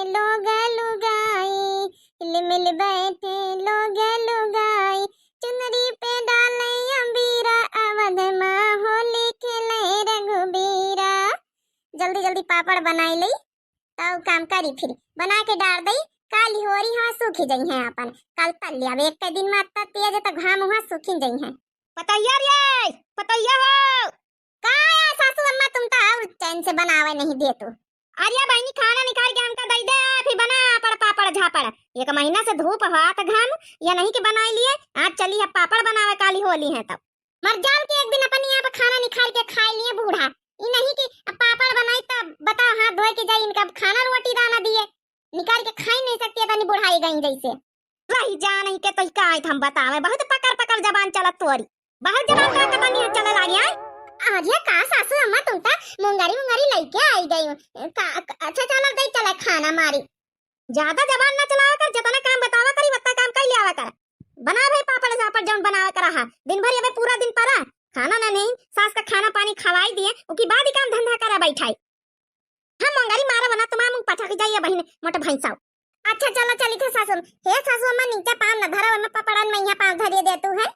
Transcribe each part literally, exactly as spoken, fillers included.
लोग लुगाई, हिल मिल बैठे लोग लुगाई, चुनरी पे डाले अबीरा, अवध माँ होली खेले रघुबीरा। जल्दी जल्दी पापड़ बनाई लई, तब काम करी फिर, बना के डार दई, काली होरी हाँ सूखी जइहैं अपन, कल तल लिया। अब एक के दिन में अत्ता तेज है तो घाम हुआ सूखी जइहैं। पतैया रे, पतैया हो। का है सासू अम्मा, तुम तो और चैन से बनावे नहीं दे तू। अरे बहिनी, खाना निकाल के हमका दई दे, फिर बना पापड़ पापड़ झापड़। एक महीना से धूप हाथ घाम, ये नहीं कि बनाई लिए। आज चली है पापड़ बनावे, काली होली है तब। मर जाओ कि एक दिन अपनी यहाँ पे खाना निकाल के खाई लिए बूढ़ा। ई नहीं कि अब पापड़ बनाई तब बताओ, हाथ धोए के जाई, इनका अब खाना रोटी दाना दिए, निकाल के खाई नहीं सकती है, तनी बुढ़ाई गई जैसे। रही जा नहीं के तो का आइत हम बतावे, बहुत पकड़ पकड़ जबान चलत तोरी, बहुत जबान का पता नहीं चले लागी है। अरे का सासू अम्मा, तुम तो मुंगरी मुंगरी लइके आई गई हो। का, का, अच्छा चलो दे चला खाना मारी। ज्यादा जबान ना चलावा कर, जितना काम बतावा करी उतना काम कर लियावा कर। बना भाई पापड़ झापड़ जौन बनावे कर रहा, दिन भर ये पूरा दिन परा, खाना ना नहीं, सास का खाना पानी खवाई दिए, उकी बाद ही काम धंधा करा बैठाई। हम मुंगरी मारा बना तुम्हारा मुंह पटक जाइए बहिन, मोटे भैंसाओ। अच्छा चलो चली थे सासू। हे सासू अम्मा नीचे पाँव न धरा, वरना पपड़न में यहाँ पाँव धरिए दे तू है।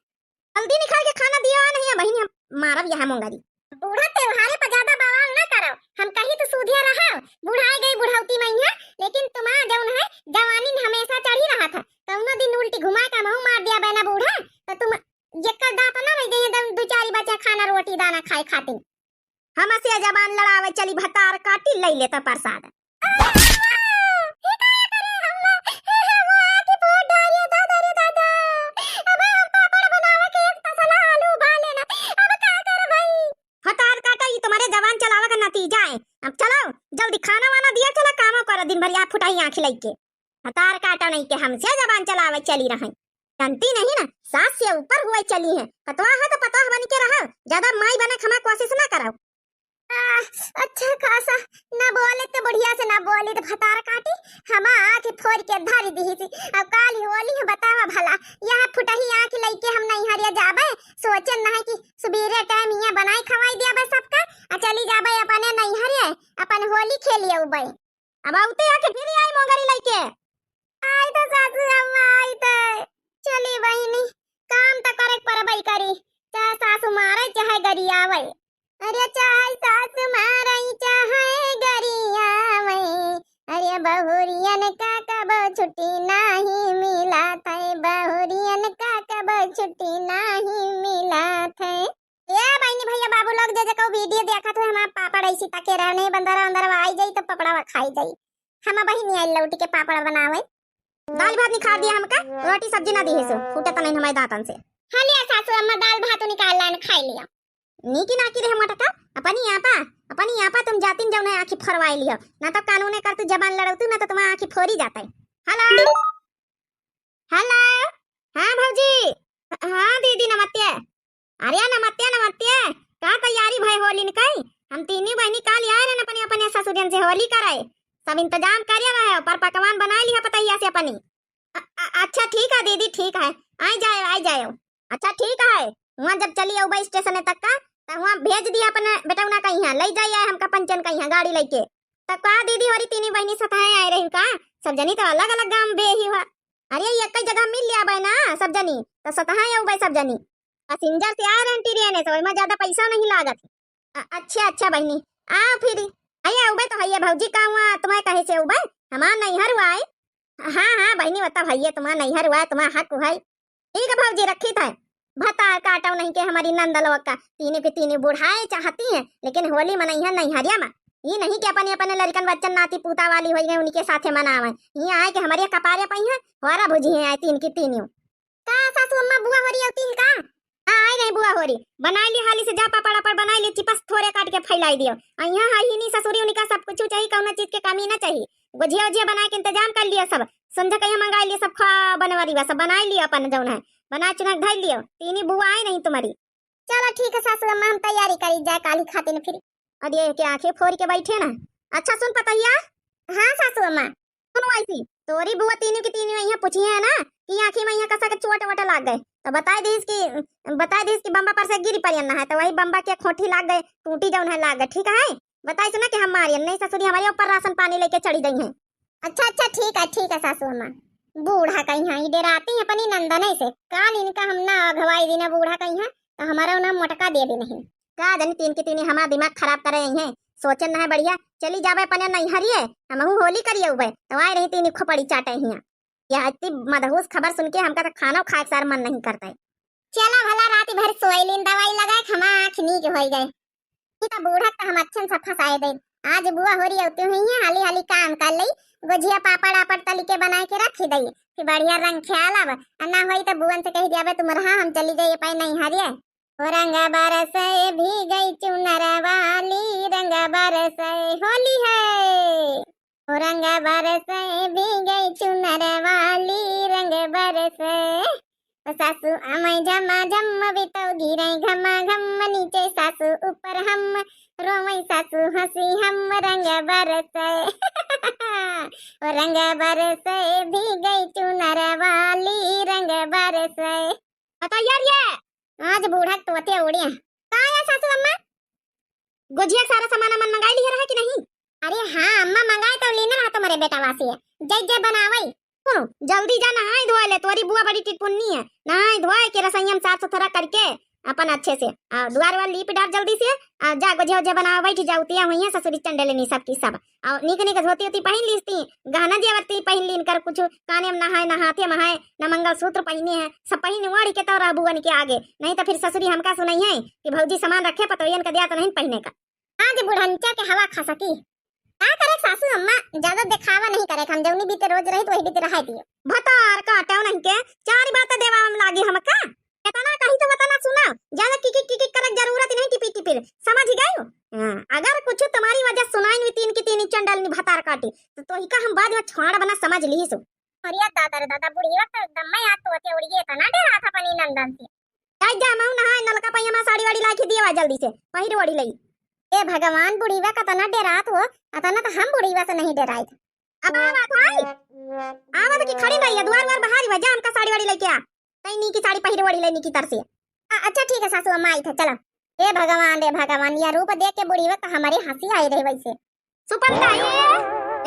जल्दी निकाल के खाना दियो, नहीं है बहिन, हम मारब यहाँ मुंगरी। बूढ़ा त्योहारे पर ज्यादा बवाल ना करो, हम कहीं तो सूधिया रहा, बुढ़ाए गई बुढ़ौती में है, लेकिन तुम्हारा जौन है जवानी में हमेशा चढ़ी रहा था, कौनो दिन उल्टी घुमा के हमहू मार दिया बहना बूढ़ा, तो तुम जेकर दांत ना नहीं दे दू चारी बच्चा खाना रोटी दाना खाए खातिर। हमसे जबान लड़ावे चली, भतार काटी लई लेता प्रसाद। अरे अम्मा, ये का करे हम? हे, हे, वो आके फोड़ डालिए, दादा रे दादा। अबे हम पापड़ बनावे के एक तसला आलू उबाल लेना। अब का करे भाई? भतार काटा, ये तुम्हारे जबान चलावे का नतीजा है। अब चलो, जल्दी खाना वाना दिया, चला कामो करो, दिन भर या फुटाई आँख लइके। भतार काटा नहीं के हमसे जबान चलावे चली रहे। जानती नहीं ना, सास से ऊपर हुए चली हैं। पतोह हो तो पतोह बन के रहो, ज्यादा माई बने खमा कोशिश ना करो। आ, अच्छा खासा ना बोले तो बढ़िया से ना बोले तो भतार काटी, हम आँख फोड़ के धर दी थी। अब काली होली है, बतावा भला, यह फुटही आँख लइके हम नैहरिया जाबे? सोचे नहीं कि सुबेरे टाइम यहाँ बनाई खवाई दियाबे सबका, आ चली जाबे अपने नैहरिया, अपन होली खेलिए उबे। अब आउते आके फिर आई मोगरी लइके। आई तो सासू अम्मा, आई तो। चली बहिनी, काम तो करे परबई करी, चाहे सासू मारे, चाहे गरियावे। अरे चाहे सासू मारे, चाहे गरियावे। अरे बहुरियन का कबो छुट्टी नाही मिलत है, बहुरियन का कबो छुट्टी नाही मिलत है। ए बहिनी, भैया, बाबू लोग, जे जेको वीडियो देखत हुए, हमार पापड़ ऐसी तके रहे, नहीं बंदर अंदर आई जाई तो पपड़ा खाई जाई। हम बहिनी आई लौट के पापड़ बनावे। दाल भात निकाल दिया हमका, रोटी सब्जी ना दिहे सो, फूटे त नहीं हमारे दांतन से। हाँ लिया सासू अम्मा, दाल भात निकाल लान खाई लिया। नीकी नाकी रे मोटका, अपनी आपा, अपनी आपा तुम जातिन जौन है आँखी फरवाई लियो, ना तो कानूने कर तू जबान लड़ौतू, ना तो तुम्हारा आँखी फोरी जाता है। हेलो, हेलो, हाँ भौजी, हाँ दीदी नमस्ते। अरे नमस्ते, नमस्ते। का तैयारी भय होली न कई? हम तीनी बहिनी काल आए रहन अपने, अपने ससुरन से होली करे। सब इंतजाम करे रहे, पर पकवान बनाए लिहा पतैया से अपनी। अ-, अ-, अच्छा ठीक है दीदी, ठीक है। आई जाए, आई जाए। अच्छा ठीक है। हुआं जब चली अउबा स्टेशन तक का, त हुआं भेज दिया अपने बेटौना कहिया, लई जाइए हमका पंचन कहिया गाड़ी लइके। तब का दीदी होरी तीनी बहिनी सतहे आए रही का? सब जनी तो अलग-अलग गांव बे ही हुआ। अरे, ये कई जगह मिल लिया बे ना सब जनी, तो सतहा आऊ बे सब जनी। पैसेंजर से आ रहे हैं ट्रेन से, ओइमा ज्यादा पैसा नहीं लागत। अ-, अच्छा, अच्छा बहिनी, आओ फिर। अये, उबे तो हइये भौजी, का हुआ तुम्हें कहे से उबे? हमार नैहर हुआ है। हाँ, हाँ बहिनी, बता भइये, तुम्हार नैहर हुआ है, तुम्हार हक हुआ है। ठीक है भौजी, रखी था। भतार काटो नहीं के हमारी नंद लोग का, तीनों की तीनों बुढ़ाए चाहती हैं, लेकिन होली मनइहैं नैहरिया में। ये नहीं कि अपने, अपने लड़कन बच्चन नाती पूता वाली होई गए, उनके साथे मनावे। ये आए कि हमारे कपारे पइहैं, होरा भुजिहैं आए तीन की तीनों। का सासू अम्मा, बुआ होरी अउती है का? हाँ, आए नहीं बुआ होरी। बनाई ली हाली से, जा पापड़, पापड़ बनाई ली, चिपस थोड़े काट के फैलाई दियो। आ यहाँ है ही नहीं ससुरी, उनका सब कुछ चाहिए, कौनो चीज के कमी ना चाहिए। गुझिया उझिया बनाए के इंतजाम कर लियो सब। संझा कहीं मंगाई लियो सब, खा बनवारी बा, सब बनाई लियो अपन जौन है, बना चुना के धर लियो। तीनी बुआ आए नहीं तुम्हारी। चलो ठीक है सासू अम्मा, हम तैयारी करी जाए काली खातिर फिर। अरे के आंखें फोड़ के बैठे ना। अच्छा सुन पतैया। हाँ सासू अम्मा। सुन वैसी, तोरी बुआ तीनों की तीनों यहाँ पूछी है ना कि आँखी में यहाँ कसा के चोट वोट लाग गए, तो बताई दीस कि, बताई दीस कि बम्बा पर से गिरी परियन ना है, तो वही बम्बा के खोटी लाग गए, टूटी जौन है लाग गए, ठीक है? बताई सुना कि हम मारियन नहीं ससुरी हमारे ऊपर राशन पानी लेके चढ़ी गई हैं। अच्छा, अच्छा, ठीक है, ठीक है सासू अम्मा। बूढ़ा कहीं है, ई डेराती है अपनी नंदने से। काल इनका हम ना अगवाई दीना बूढ़ा कहीं है, तो हमारा ना मोटका देबे नहीं। का जनी तीन की तीनी हमार दिमाग खराब करे रही हैं। सोचन ना है बढ़िया, चली जाबे अपने नैहरिए, हमहू होली करिए उबे, तो आए रही तीनी खोपड़ी चाटे हियाँ। यह इतनी मदहूस खबर सुन के हमका तो खाना खाए के सार मन नहीं करता है। चला भला रात भर सोए लीन, दवाई लगाए के हमार आँख नीक होई गए। ई त बूढ़ा त हम अच्छन से फंसाए दे। आज बुआ होरी अउती हुई है, हाली हाली काम कर लई, गोझिया पापड़ आपड़ तली के बनाए के रखी दई, फिर बढ़िया रंग ख्याल अब, आ ना होई त बुअन से कही दियाबे तुम रहा, हम चली जाइए पाए नहीं हरिए। हो रंग बरस भीगई चुनर वाली, रंग बरस होली है। ओ रंग बरसे भीगे चुनर वाली, रंग बरसे। ओ सासू अमय झमा झम बितौ गिरै घमा घम, नीचे सासू ऊपर हम, रोवै सासू हंसी हम, रंग बरसे। ओ रंग बरसे भीगे चुनर वाली, रंग बरसे। बताइए रे, आज बूढ़ा तोते उड़े। का है सासू अम्मा? गोझिया सारा सामान अमन मंगाई लिहे रहा कि नहीं? अरे हाँ अम्मा, मंगाए तो लीने रहा तुम्हारे बेटा वासी है, जय जय बनावई। सुनो, जल्दी जा नहाए धोए ले, तोरी बुआ बड़ी टिटपुन्नी है, नहाए धोए के रसोईया में साफ सुथरा करके अपन अच्छे से, आ, दुआर वार लीप डार जल्दी से, आ, जा गोझिया ओझिया बनावे बैठ जा, उतिया हुई है ससुरी चंडेलनी सब की सब। और नीक नीक धोती उती पहिन लीस्ती, गहना जेवर ती पहिन लीन कर, कुछ काने में नहाए, न हाथे में है, न मंगलसूत्र पहिने है, सब पहिन ओढ़ के तो रहबू अन के आगे, नहीं तो फिर ससुरी हमका सुनई है कि भौजी सामान रखे पतोहियन का दिया तो नहीं पहिने का। आज बुढ़ंचा के हवा खा सकी। का करे सासू अम्मा, ज्यादा दिखावा नहीं करे, हम जौनी बीते रोज रही तो वही बीते रहा दियो। भतार काटो नहीं के, चार बात देवा हम लागी हमका। इतना कही तो बता ना सुना, ज्यादा किकिक किकिक करे जरूरत नहीं टिपी टिपिर, समझ गई? हाँ, अगर कुछ तुम्हारी वजह सुनाई नहीं तीन की तीन चंडल नहीं भतार काटी, तो, तो ही का हम बाद में छाड़ बना समझ ली सु। अरे दादा रे दादा, बुढ़िया तो एकदम मैं आज तो के उड़िए इतना डरा था अपनी नंदन से। जाई जा, महू नहाए, नलका पइया मा साड़ी वाड़ी लाके दिए बा जल्दी से, पहिर ओढ़ी लई। ए भगवान, बुढ़ीवा कतना डेरात हो, अतना तो हम बुढ़ीवा से नहीं डेराइत। अब आवत है, आवत की खड़ी रही है, दुआर वार बहारी भा जा, हमका साड़ी वाड़ी लेके आ। तई नीकी साड़ी पहिर ओढ़ी लई नीकी तर से। आ, अच्छा ठीक है सासू अम्मा, आई थे, चला। ए भगवान रे भगवान, यह रूप देख के बुढ़ीवा तो हमारे हंसी आई रही वैसे। सुपलता ही,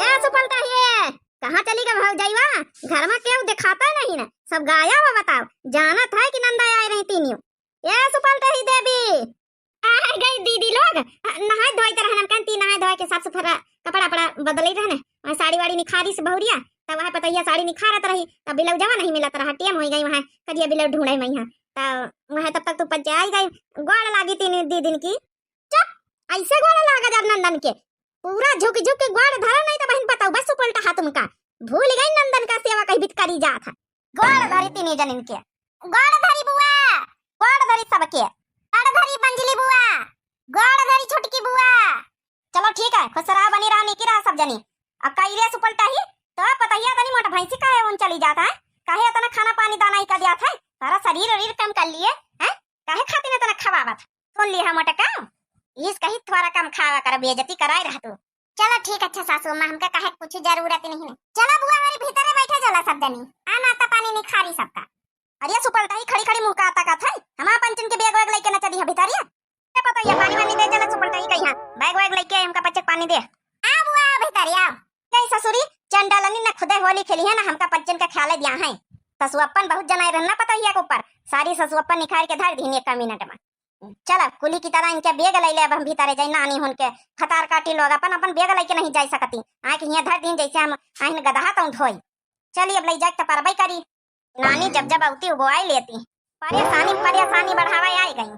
ए सुपलता ही, कहाँ चली गई भौजइवा? घर में केहू दिखाता नहीं ना, सब गायब है। बताओ, जानत है कि नंदा आए रही तीनियों। ए सुपलता ही देवी, आ गई दीदी लोग। आ, नहाए धोए तो रहन, हम कहती नहाए धोए के साफ सुथरा कपड़ा अपड़ा बदले रहने, वहाँ साड़ी वाड़ी निखारी से बहुरिया, तब वहाँ पतैया साड़ी निखारत रही, तब ब्लाउजवा नहीं मिलत रहा, टेम हो गई वहाँ करिया ब्लाउज ढूंढे में यहाँ, तब वहाँ तब तक तू पंचे आई गई, गोड़ लागी तीन दीदिन की। चुप, ऐसे गोड़ लागा जब नंदन के, पूरा झुक झुक के गोड़ धरा, नहीं तो बहन बताऊ बस सुपलटा हाथ उनका। भूल गई नंदन का सेवा कहीं भी करी जात है। गोड़ धरी तीनी जनिन के, गोड़ धरी बुआ, गोड़ धरी सबके, गोड़ धरी मंजली बुआ, गोड़ धरी छोटकी बुआ। चलो ठीक है, खुश रहा, बनी रहा, नीकी रहा सब जनी। अब कई रे सुपलटा ही, तो पतैया तनी मोट भैंसी काहे उन चली जात है? काहे इतना खाना पानी दाना ही का दिया था? सारा शरीर उरीर कम कर लिए, हैं? काहे खातिर इतना खवावत? सुन ली हम मोटका, इस कही थोड़ा कम खावा कर, बेइज्जती कराए रह तू। चलो ठीक, अच्छा सासू अम्मा, हमका काहे कुछ जरूरत नहीं है। चलो बुआ, हमारी भीतरे बैठे चला सब जनी, आ नाश्ता पानी निखारी सबका। अरे सुपलटा ही खड़ी खड़ी मुँह का ताकत है, हमार पंचन के बैग वैग लेके न चली है भीतरिया। क्या पता ये पानी वानी दे चला सुपलटा ही कहीं, हाँ, बैग वैग लेके हमका पंचक पानी दे। आ बुआ, आ भीतरिया। नहीं ससुरी, चंडालनी न खुदे होली खेली है ना हमका पंचन का ख्याल दिया है। ससुअप्पन बहुत जनाए रहना पतोहिया के ऊपर, सारी ससुअप्पन निखार के धर दीन एक मिनट में। चल अब कुली की तरह इनके बैग लैले, अब हम भीतरे जाई, नानी हुन के फतार काटी लोग अपन, अपन बैग लेके नहीं जाई सकती। आके हियाँ धर दीन जैसे हम आहिन गदहा तऊ धोई। चली अब ले जाके त परबई करी। नानी जब जब अउती उबवाई लेती। परेशानी परेशानी बढ़ावे आई गई।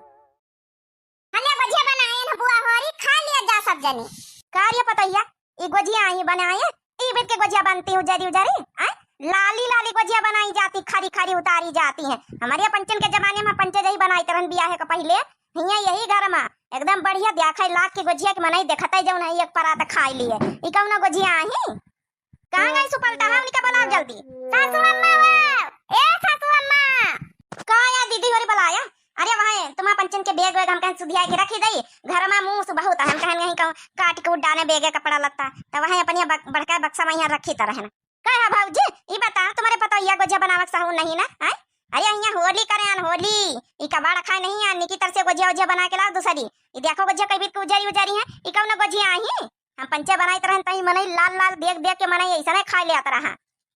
हले गोझिया बनाए न बुआ होरी, खा लिया जा सब जनी। का रे पतैया, ई गोझिया आई बनाए, ई बीत के गोझिया बनती उजरी उजरी, आय? लाली लाली गोझिया बनाई जाती, खरी खरी उतारी जाती है। हमारे पंचन के जमाने में पंचे जही बनाई तरन बियाहे के पहिले, हियाँ यही घर में एकदम बढ़िया द्याखा लाग के गोझिया के मनई देखते जौन है एक परात खाई लिए। ई कौनो गोझिया आही? कहाँ गई सुपलटा है, उनका बुलाओ जल्दी। सासू अम्मा हो, ए सासू अम्मा। का या दीदी होरी बुलाया? अरे वहाँ तुम्हार पंचन के बैग वैग हम कहीं सुधिया के रखी दई, घर में मूस बहुत है, हम कहन यहीं कहूँ काट के उड़ाने बैग कपड़ा लत्ता, तो वहाँ अपनिया बक-, बड़का बक्सा में यहाँ रखी तरह है ना। का है भौजी, ई बता, तुम्हारे पतोहिया गोझिया बनावक सहू नहीं ना, हैं? अरे यहाँ होली करे आन होली, ई कबाड़ खाए नहीं आन, निकी तर से गोझिया ओझिया बना के लाओ दूसरी। ई देखो गोझिया कई बीत के उजरी उजरी है, ई कौन गोझिया आही? हम पंचे बनाइत रहन तई मनई लाल लाल देख देख के मनई ऐसने खाइ लेत रहा।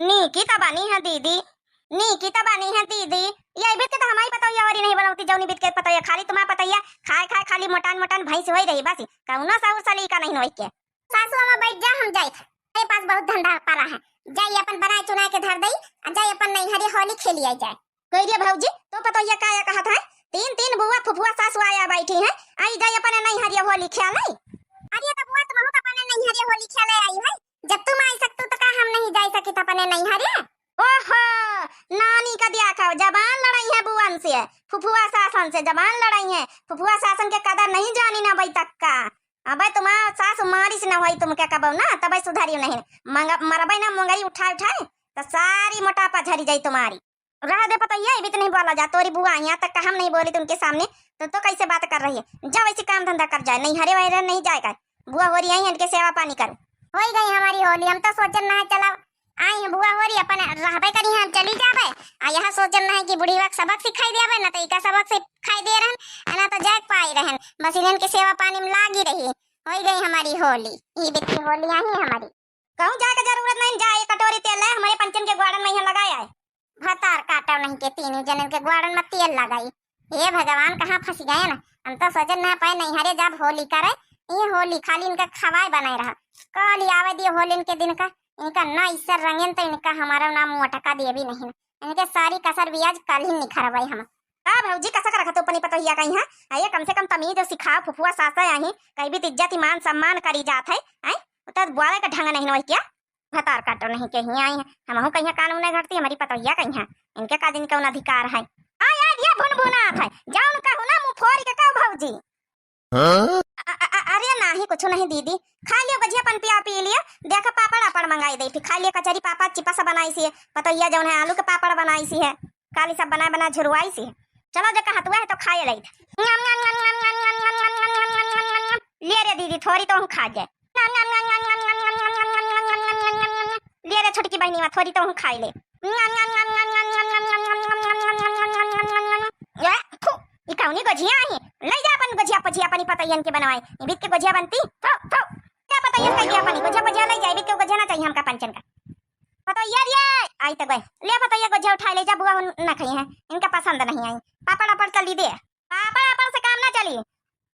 नीकी त बनी है दीदी, नीकी त बनी है दीदी। ये बित के त हमही पतोहिया होरी नहीं बनौती, जौनी बित के पतोहिया, खाली तुम्हार पतोहिया खाए खाए खाली मोटान मोटान भैंस होई रही बस, कौनो सौर सलीका नहीं होई के। सासू अम्मा बैठ जा, हम जाइत है, मेरे पास बहुत धंधा पड़ा है, जाई अपन बनाए चुनाए के धर दई, आ जाई अपन नैहरे होली खेली आई जाए। कह दिया भौजी, तो पतोहिया काया कहत है, तीन तीन बुआ फुफुआ सासू आया बैठी है, आई जाई अपन नैहरे होली खेल आई। अरे तो बुआ तुम तो अपन नैहरे होली खेले आई है, जब तुम आई सकतू तो का हम नहीं जाई सकित अपने नैहरे? ओहो, नानी का दिया खाओ, जबान लड़ाई है बुअन से, फुफुआ सासन से जबान लड़ाई है, फुफुआ सासन के कदर नहीं जानी ना अबई तक का। अबे तुम्हार सास मारिस ना होई तुमके कबो ना, तबे सुधरियो नहीं। मंग-, मरबे ना मुंगरी उठाए उठाए, तो सारी मोटापा झरी जाई तुम्हारी। रह दे पतोहिया, ये भी तो नहीं बोला जा, तोरी बुआ यहाँ तक का हम नहीं बोली तुमके सामने, तो, तो कैसे बात कर रही है? जाओ ऐसे काम धंधा कर जाए, नैहरे वैहरे नहीं जाएगा। बुआ होरी आई है, इनके सेवा पानी करो। होई गई हमारी होली, हम तो सोचन ना है, चला आई है बुआ होरी, अपन रहबे करी है, हम चली जाबे। आ यहाँ सोचन ना है कि बुढ़ीवा के सबक सिखाई देबे, ना तो इका सबक सिखाई दे रहन, आ ना तो जाए पाई रहन, बस इन्हन के सेवा पानी में लागी रही। होई गई हमारी होली, ई बित्ती होली आई है हमारी। कहूँ जाए के जरूरत नहीं, जा एक कटोरी तेल ले, हमारे पंचन के ग्वाड़न में यहाँ लगाए आए। भतार काटो नहीं के तीनों जनन के ग्वाड़न में तेल लगाई। हे भगवान, कहाँ फंस गए ना, हम तो सोचन ना पाए नैहरे जब होली करे, ये होली खाली इनका खवाए बनाए रहा। कल आवे दिए होली इनके दिन का, इनका ना इसर रंगेन तो इनका हमारा नाम मोटका दिए भी नहीं ना। इनके सारी कसर बियाज कल ही निखरवाई हम। का भौजी, कसक रखत हो अपनी पतोहिया कहीं है? आ ये कम से कम तमीज सिखाओ, फुफुआ सास है यहीं, कहीं भी इज्जत ईमान सम्मान करी जात है, हैं? तो बोले का ढंग नहीं नोई क्या? भतार काटो नहीं के हियाँ आई है, हमहू कहीं कानून नहीं घटती, हमारी पतोहिया कहीं है, इनके का दिन कौन अधिकार है? आ यार ये भुनभुनात है, जाओ उनका हुना मुँह फोड़ के कहो भौजी। हाँ? अ-, अ-, अ-, अरे नाही, कुछ नहीं दीदी, खा लियो गजिया पन पिया पी लियो, देखा पापड़ आपड़ मंगाई दे, फिर खा लियो कचरी पापड़ चिपस बनाई सी है, पतोहिया जौन है आलू के पापड़ बनाई सी है, काली सब बना बना झुरवाई सी है। चलो, जो कहतुआ है तो खाए लई। ले रे दीदी, थोड़ी तो हम खा जाए। ले रे छोटकी बहनी, थोड़ी तो हम खाई ले। ए, थू, ई कौनी गोझिया आई? ले जा अपन गोझिया पोझिया अपनी पतैयन के बनवाए। ई बीत के गोझिया बनती? थू, थू। ले पतैयन कह दिया अपनी गोझिया पोझिया ले जा, ई बीत के गोझिया ना चाहिए हमका पंचन का। पतैया रे, आई तो गए। ले पतैया गोझिया उठाए ले जा, बुआ हुन ना खाई है, इनका पसंद नहीं आई। पापड़ वापड़ चली दे। पापड़ वापड़ से काम ना चली।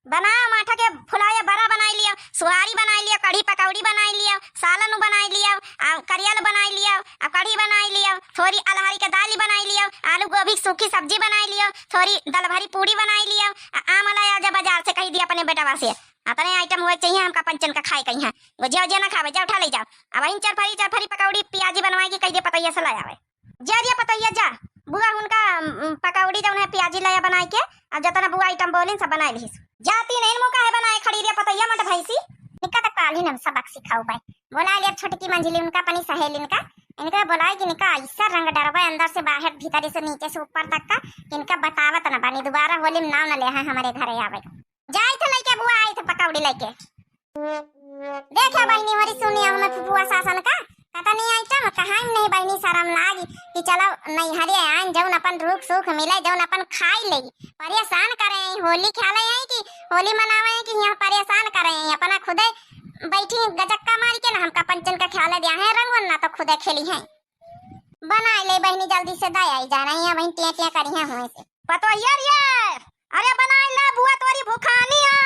बनाओ, माठा के फुलाया बड़ा बनाई लियो, सुहारी बनाई लियो, कढ़ी पकौड़ी बनाई लियो, सालन बनाई लियो, आ करियल बनाई लियो, आ कढ़ी बनाई लियो, थोड़ी अलहरी के दाल बनाई लियो, आलू गोभी की सूखी सब्जी बनाई लियो, थोड़ी दलभरी पूड़ी बनाई लियो। आ आम वाला आ जा बाजार से, कही दिया अपने बेटवा से, अतने आइटम हुए चाहिए हमका पंचन का खाए कहीं है। गोझिया उझिया ना खावे, जा उठा ले जाओ। अब वहीं चरफरी चरफरी पकौड़ी पियाजी बनवाए के कही दे पतैया से ले आवे। जा दिया पतैया जा, बुआ उनका, उम, पकौड़ी जौन है पियाजी लया बनाई के, अब जतना बुआ आइटम बोलिन सब बनाए लिहिस। जाती नहीं मुँह काहे बनाए खड़ी रे पतैया मोट भैंसी। इनका तो काली न सबक सिखाऊ बाई, बोला लिया छोटकी मंझली उनका अपनी सहेलिन का, इनका बोलाए कि इनका ऐसा रंग डरबे अंदर से बाहर भीतर से नीचे से ऊपर तक का, कि इनका बतावत न बनी, दोबारा होली में नाव न ले है हमारे घरे आवे। जाई थे लइके बुआ, आई थे पकौड़ी लइके। देखा बहिनी, होरी सुनिया हमें फुफुआ सासन का, कतनी आइटम, कहाँ नहीं बहिनी शरम लागी कि चलो नैहरे आइन, जौन अपन रूख सूख मिले, जौन अपन खाई ले। परेशान करे हैं, होली खेले हैं कि होली मनावे हैं कि यहाँ परेशान करे हैं, अपना खुदे बैठी गजक्का मारी के ना हमका पंचन का खेले दिया है रंगवन, ना तो खुदे खेली हैं। बनाई ले बहिनी, जल्दी से दे आई जाना, यहाँ वहीं टिया टिया करी हैं हुए से। पतोहिया रे, अरे बनाई ले, बुआ तोरी भुखानी है।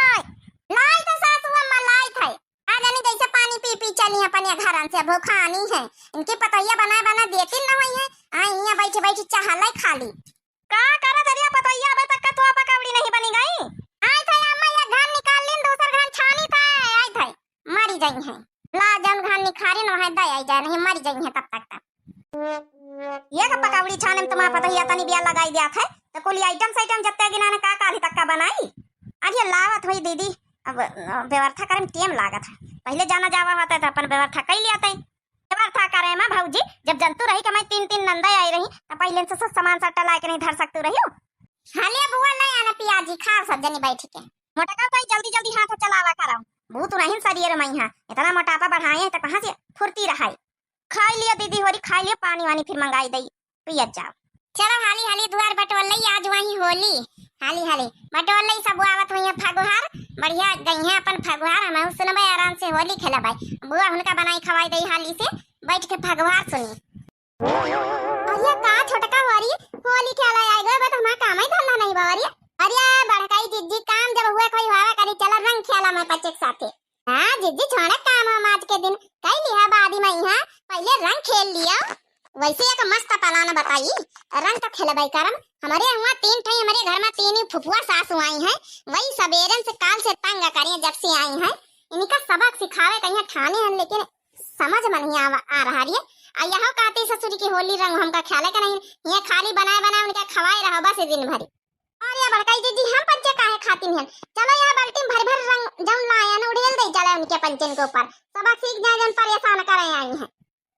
लाई तो सासू अम्मा, लाई थे। आ जानी जैसे पानी पी पी चली अपन ये घरन से, भुखानी है। इनकी पतोहिया बनाए बना देती न हुई है, आ यहाँ बैठी बैठी चाह लाई खाली। का करत हरिया पतोहिया, अबे तक का थोआ पकौड़ी नहीं बनी गई? आई थे अम्मा, ये घान निकाल लीन, दूसर घान छानी थे, आई थे। मरी जाई हैं। ला जौन घान निखारी न है, दे आई जाए, नहीं मरी जाई हैं तब तक तक। ये का पकौड़ी छाने में तुम्हारा पतोहिया तनी बिया लगाई दिया थे, तो कुल आइटम साइटम जत्ते गिना ने का काली तक का बनाई? अरे लावत हुई दीदी, अब, अ, व्यवस्था करे में टेम लागत है। पहले जाना जावा होता है तो अपन व्यवस्था कर लिया थे। व्यवस्था करे में भौजी, जब जनतू रही कि मैं तीन तीन नंदा आई रही, तो पहले से सब सामान सट्टा लाए के नहीं धर सकतू रही हो। हाँ ले बुआ, ले आना पियाजी, खाओ सब जनी बैठ के। मोटका भाई जल्दी जल्दी हाथ चलावा करो। भूत नहीं शरीर में यहाँ, इतना मोटापा बढ़ाए हैं तो कहाँ से फुर्ती रहाई? खाई लिया दीदी होरी, खाई लिया, पानी वानी फिर मंगाई दई, पियत जाओ। चलो हाली हाली दुआर बटोर लई, आज वहीं होली। हाली हाली बटोर लई, सब आवत हुई है फगुहार, बढ़िया गइहैं अपन फगुहार, हमहू सुनबै आराम से होली खेलबै। बुआ हुनका बनाई खवाई दई हाली से, बैठ के फगुहार सुनी। अरे का छोटका होरी, होली खेला आइ गए, बस हमार कामै धंधा नहीं बा अरे। अरे बड़काई जिज्जी, काम जब हुए कोई हुआ करी, चला रंग खेला मैं पच्चे के साथे। हाँ जिज्जी, छोड़ा काम हम आज के दिन, कई लिहा बादी में यहाँ, पहिले रंग खेल लिया। वैसे एक मस्त पलान बताई, रंग तो खेलबै करम। हमरे हुआ तीन ठई, हमरे घर में तीन ही फुफुआ सासू आई हैं, वही सबेरन से काल से तंग करिए जब से आई हैं। इनका सबक सिखावे कहीं ठाने हैं, लेकिन समझ में नहीं आवा, आ रहा रे। आ यहो कहती ससुरी की होली रंग हमका खेले के नहीं, ये खाली बनाए बनाए उनके खवाए रहो बस दिन भरी। अरे बड़काई जिज्जी, हम पंचे काहे खातिन हन? चलो यहाँ बाल्टी में भर भर रंग जौन लाए हैं ना, उड़ेल दे चले उनके पंचन के ऊपर, सबक सीख जाए जौन परेशान करे आई हैं।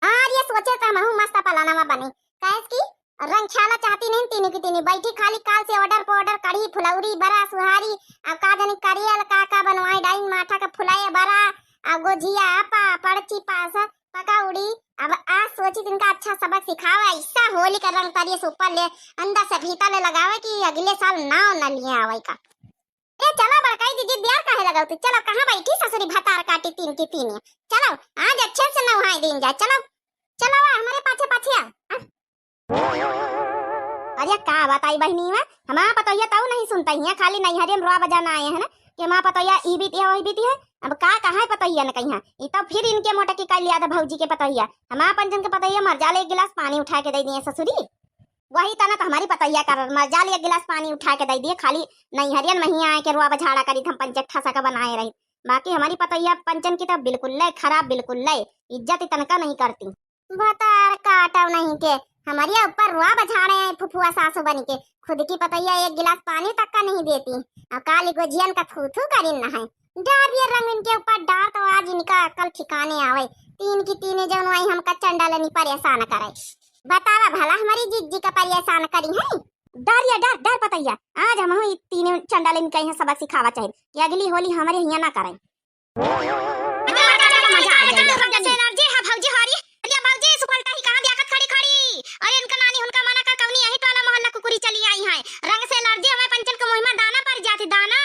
अरे सोचे तो हमहू मस्त पलानवा बने, काहे कि रंग खेला चाहती नहीं तीनों की तीनों, बैठी खाली काल से order पे order, कढ़ी, फुलौरी, बरा, सुहारी, अब का जानी करियल का का बनवाई, डाइन माठा का फुलाए बरा, अब गोझिया, पापड़, चिपास, पकौड़ी। अब आज सोची इनका अच्छा सबक सिखावा, ऐसा होली का रंग तरिए से ऊपर ले, अंदर से भीतर ले लगावे कि अगले साल नाव न लिए आवे का। ए चला बड़काई जिज्जी, देर काहे लगावत? चला कहाँ बैठी ससुरी भतार काटी तीन की तीन। चला आज अच्छे से नहाई दीन जाए। चला, चला हमरे पाछे पाछे आ। हाँ? अरे का बताई बहिनी, हमार पतोहिया तऊ नहीं सुनता ही, खाली नैहरे में रोआ बजाना आए हैं ना, कि हमार पतोहिया ई बीती है, वही बीती है। अब का कहाँ पतोहिया न कहीं, ई तो फिर इनके मोटा की कइ लिया था भौजी के पतोहिया। हमार पंचन के पतोहिया मर जाले, एक गिलास पानी उठा के दे दिए ससुरी। वही तना तो हमारी पतोहिया कर मर जाले, एक गिलास पानी उठा के दे दिए, खाली नैहरियन में ही आए के रोआ बझाड़ा करी, हम पंचे ठसा का बनाए रही। बाकी हमारी पतोहिया पंचन की तो बिल्कुल ले खराब, बिल्कुल ले इज्जत इतनका नहीं करती। भतार काटव नहीं के, हमारे ऊपर रोआ बझाड़े हैं फुफुआ सासू बन के। खुद की पतोहिया एक गिलास पानी तक का नहीं देती, और काली गोझियन का थू थू करिन न है। डार ये रंग इनके ऊपर डार, तो आज इनका अकल ठिकाने आवे। तीन की तीन जौन आई हमका चंडालनी परेशान करे। बतावा भला हमारी जिज्जी का परेशान करी है। डार या डार, डार पतोहिया, आज हमहू ई तीनों चंडालनी का यहाँ सबक सिखावा चाहिए कि अगली होली हमारे यहाँ ना करें। मजा आ जाए। जब से एलर्जी है भौजी हरी। अरे भौजी, सुखलता ही कहाँ ब्याखत खड़ी खड़ी? अरे इनका नानी हुनका मना कर कौनी यही टोला मोहल्ला कुकुरी चली आई हैं। रंग से एलर्जी हमें पंचन के मुँह में दाना पड़ जाती, दाना।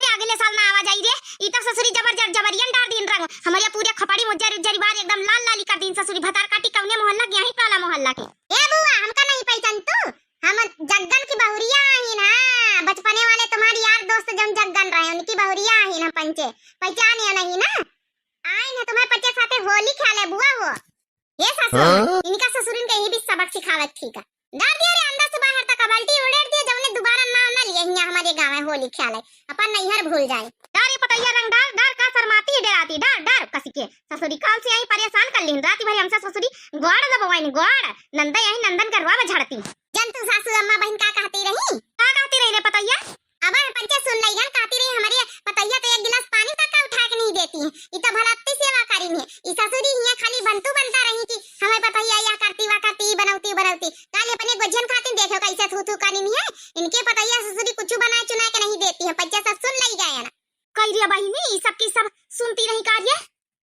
अरे अगले साल ना आवा जाई रे। ई तो ससुरी जबर जर जबरियन डार दीन रंग। हमारे पूरे खपड़ी मुज्जर उज्जरी बार एकदम लाल लाली कर दीन ससुरी भतार काटी कौने मोहल्ला के यही टोला मोहल्ला के। ए बुआ, हमका नहीं पहचान तू? हम जग्गन की बहुरिया आहिन, हाँ, बचपने वाले तुम्हारे यार दोस्त जौन जग्गन रहे, उनकी बहुरिया आहिन हम पंचे, पहचाने नहीं ना? आइन है तुम्हारे पंचे साथे होली खेले बुआ हो। ये ससुर, हाँ? इनका ससुरिन के यही भी सबक सिखावत ठीक है। डार दिया रे अंदर से बाहर तक, बाल्टी उड़ेर दिया, जौने दोबारा ना, ना लिए हियां हमारे गाँव में होली खेले, अपन नैहर भूल जाए। डार ये पतैया रंग डार, डार का शर्माती है डराती, डार, डार कसी के। ससुरी काल से आई परेशान कर लीन, राती भरी हमसे ससुरी गोड़ दबवाइन, गोड़, नंदा यही नंदन करवा में झड़ती। जन तू सासू अम्मा बहिन का कहती रही? का कहती रही रे पतैया? अब हम पंचे सुन लइहन, कहती रही, "हमारी पतैया तो एक गिलास पानी तक का उठा के नहीं देती है, ई तो भला अत्ती सेवा करीन है, ई ससुरी हियां खाली बनतू बनता रही कि हमें पतैया या करती, वा करती, ई बनौती, उ बनौती। काल अपने गोझियन खातिर देखो कैसे थू थू करीन है, इनके पतैया ससुरी कुछ बनाए चुनाए के नहीं देती है, पंचे सब सुन लई गए ना।" कह रही बहिनी, ई सब की सब सुनती रही का रे?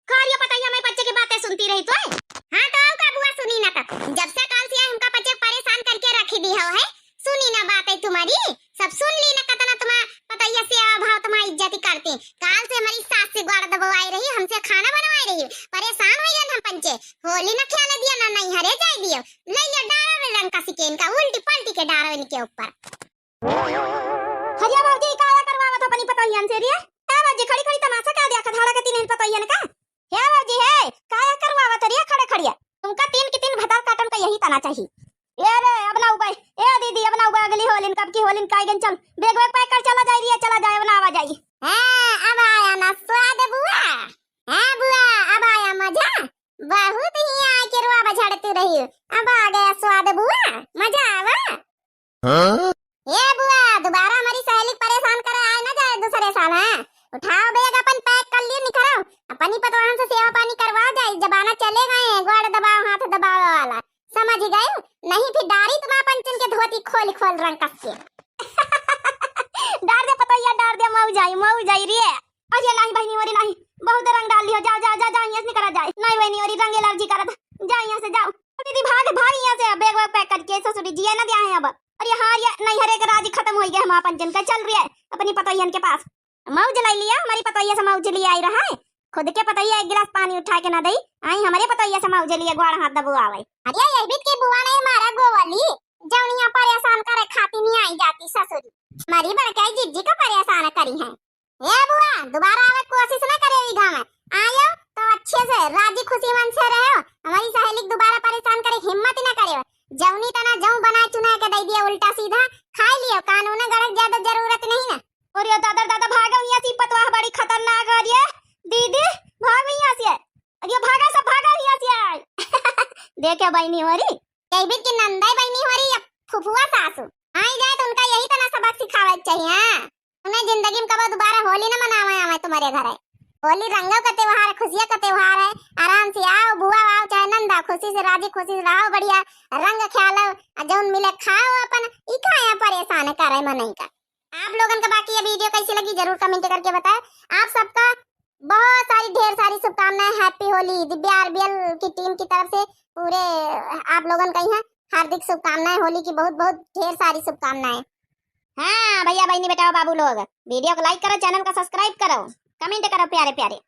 का रे पतैया, मैं पंचे की बातें सुनती रही तो है? हाँ तो आओ का बुआ सुनी ना तब। जब से काल से हमका पंचे परेशान करके रखी दी हो है, सुनी ना बातें तुम्हारी, सब सुन ली ना कतना तुम्हार पतैया सेवा भाव तुम्हार इज्जत करती। काल से हमारी सास से गोड़ दबवाए रही, हमसे खाना बनवाए रही, परेशान हो गए हम पंचे। होली ना खेले दिया ना नैहरे जाए दियो। ले ये डारो रे रंग कसी के इनका उल्टी पलटी के डारो इनके ऊपर। हरिया भौजी, काया करवावत हो अपनी पतोहियन से रे? का भौजी, खड़ी खड़ी तमाशा का देखत हड़ा के तीन पतोहियन का? हे भौजी, हे, काया करवावत रे खड़े खड़िया? तुमका तीन की तीन भतार काटन का यही तना चाहिए। ए रे, अब ना उबे। ए दीदी, अब ना उबे, अगली होलिन, कब की होलिन, काई गन चल। बैग वैग पैक कर चला जाए रे, चला जाए, अब ना आवा जाए। हाँ, अब आया ना स्वाद बुआ। हाँ बुआ, अब आया मजा। बहुत ही आए के रुआ बझड़ती रही। अब आ गया स्वाद बुआ, मजा आवा। हाँ? ए बुआ, दोबारा हमारी सहेली के परेशान करे आए ना जाए दूसरे साल, हाँ? उठाओ बैग अपन पैक कर लिए निकरो, अपनी पतवाहन से सेवा पानी करवा जाए, जमाना चले गए हैं, गोड़ दबाओ हाथ दबाओ वाला, समझ गए? नहीं फिर डारी तुम्हारा पंचन के धोती खोल खोल रंग कस के। डार दे पतोहिया, डार दे, मऊ जाई, मऊ जाई रे। अरे नहीं बहिनी, अरे नहीं, बहुत रंग डाल लियो, जाओ, जाओ, जाओ, जाओ, यहाँ से निकला जाए। नहीं बहिनी, अरे रंग एलर्जी करत, जाओ यहाँ से, जाओ। दीदी भाग, भाग यहाँ से, बैग वैग पैक करके ससुरी जिए ना दिया है अब। अरे हाँ, ये नैहरे के राज खत्म हो गया, हम अपन जन का चल रही है अपनी पतोहियन के पास। मौज लइ लिया, हमरी पतोहिया से मौज लिया आई रहा है। खुद के पतोहिया एक गिलास पानी उठाए के ना दई, आई हमरे पतोहिया से मौज लिया, ग्वाड़ हाथ दबुआवै। अरे यही बीत की बुआ नहीं मारा गोवाली, जौनिया परेशान करे खाती नहीं आई जाती ससुरी। मरी बड़काई जिज्जी का परेशान करी है। ए बुआ, दोबारा आवे कोशिश ना करे ई गाँव में। आयो तो अच्छे से राजी खुशी मन से रहो। हमरी सहेली के दोबारा परेशान करे हिम्मत ही ना करे। जौनी तना जौं बनाए चुनाए के दे दिया उल्टा सीधा, खाई लियो, कानून गढ़े के ज्यादा जरूरत नहीं ना। अरे दादा, दादा, भागो यहाँ से, पतवाह बड़ी खतरनाक हो रही है। दीदी, भागो यहाँ से। अरे भागा सब, भागा यहाँ से। देखे बहिनी होरी। कही भी कि नंदई बहिनी होरी या फुफुआ सासू। आई जाए तो उनका यही तना सबक सिखावे के चाहिए, हाँ। उन्हें जिंदगी में कबो दोबारा होली न मनावे आवे तुम्हारे घर है। होली रंगों का त्योहार है, खुशियों का त्योहार है। आराम से आओ बुआ, आओ चाहे नंदा, खुशी से राजी खुशी से रहो, बढ़िया रंग खेलो, आ जौन मिले खाओ अपन। ई का यहाँ परेशान करे मनई का। आप लोगन का बाकी ये वीडियो कैसी लगी जरूर कमेंट करके बताएं। आप सबका बहुत सारी ढेर सारी शुभकामनाएं। हैप्पी होली। दिव्या आरबीएल की टीम की तरफ से पूरे आप लोगन का यहाँ हार्दिक शुभकामनाएं होली की, बहुत बहुत ढेर सारी शुभकामनाएं। हाँ भैया बहिनी बेटा बाबू लोग, वीडियो को लाइक करो, चैनल का सब्सक्राइब करो, कमेंट करो प्यारे प्यारे।